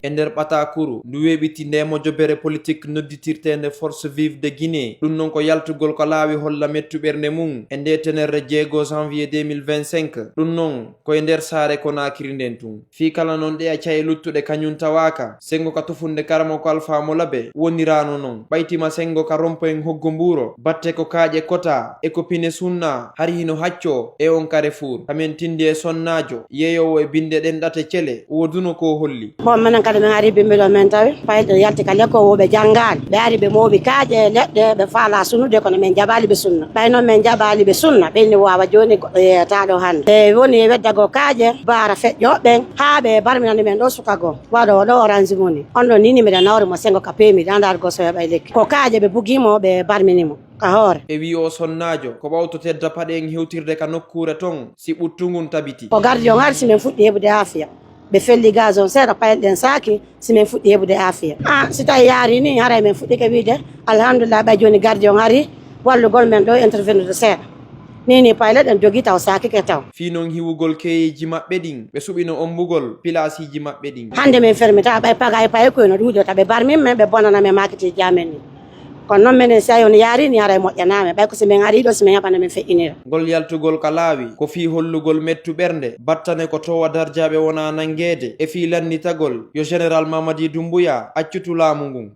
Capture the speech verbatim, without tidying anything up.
E nder ɓatakuru ndu weeɓiti nde mojobere politik nodditirteende Force Vive de Guinée, ɗum noon ko yaltugol ko laawi holla mettu ɓernde mum e nde tenerre jeego janvier deux mille vingt-cinq. Ɗum noon ko e nder saare Conakry nden tun. Fii kala noon ɗe a caye luttuɗe kañum tawaaka, senngo ka tufunde Karamoko Alpha Molabe woniraano noon. Ɓaytima senngo ka rompoyen Hoggo Mbuuro, batte ko kaaƴe kota e ko pine sunna, hari hino haccoo e on carrefour. Kamen tindi e sonnaajo, yeeyoowo e binnde ɗen ɗate cele, woduno ko holli. Bon, menen kadi min ari bimbi ɗo men tawi, payɗe yalti ka lekko wo ɓe janngaali. Ɓe ari ɓe mooɓi kaaƴe e leɗɗe, ɓe faala sunude kono men jaɓaali ɓe sunna. Ɓay noon men jaɓaali ɓe sunna, ɓe ni waawa jooni goɗɗo yeeyata ɗo hannde. Ɓe woni e weddago kaaƴe, baara feƴƴo ɓen, haa ɓe barminani men ɗo suka goo. Waɗo ɗo Orange Money. On ɗon nini miɗa nawri mo senngo ka peemi, ɗan ɗaar goo so yoɓay lekki. Ko kaaƴe ɓe bugi mo, ɓe barmini mo ka hoore. E wii o sonnaajo, ko ɓawto tedda paɗe en hewtirde ka nokkuure ton, si ɓuttu ngun tabiti. Ko gardiyon hari si men fuɗɗi heɓude aafiya. Ɓe felli gaz on seeɗa, payel ɗen saaki, si men fuɗɗi heɓude aafiya. Ah, si tawi yaari ni, haray men fuɗɗike wiide, alhamdulillah, ɓay jooni gardiyon hari wallugol men ɗo intervenir seeɗa. Ni ni paylet ɗen jogii taw saakike taw. Fii non hiwugol keyeeji maɓɓe ɗin, ɓe suɓino ommbugol pilaasiiji maɓɓe ɗin. Hannde men fermita, ɓay pagay paye koy no ɗuuɗi, ta ɓe barmin men, ɓe bonana men maakitiiji amen ni. Kono non menen si tawi on yaari ni, haray moƴƴanaa men. Ɓay ko si men ari ɗo, si men heɓana men feƴƴinira. Ngol yaltugol ka laawi, ko fii hollugol mettu ɓernde, battane ko towa darjaaɓe wona nanngeede, e fii lannitagol yo Général Mamadi Doumbouya accutu laamu ngun.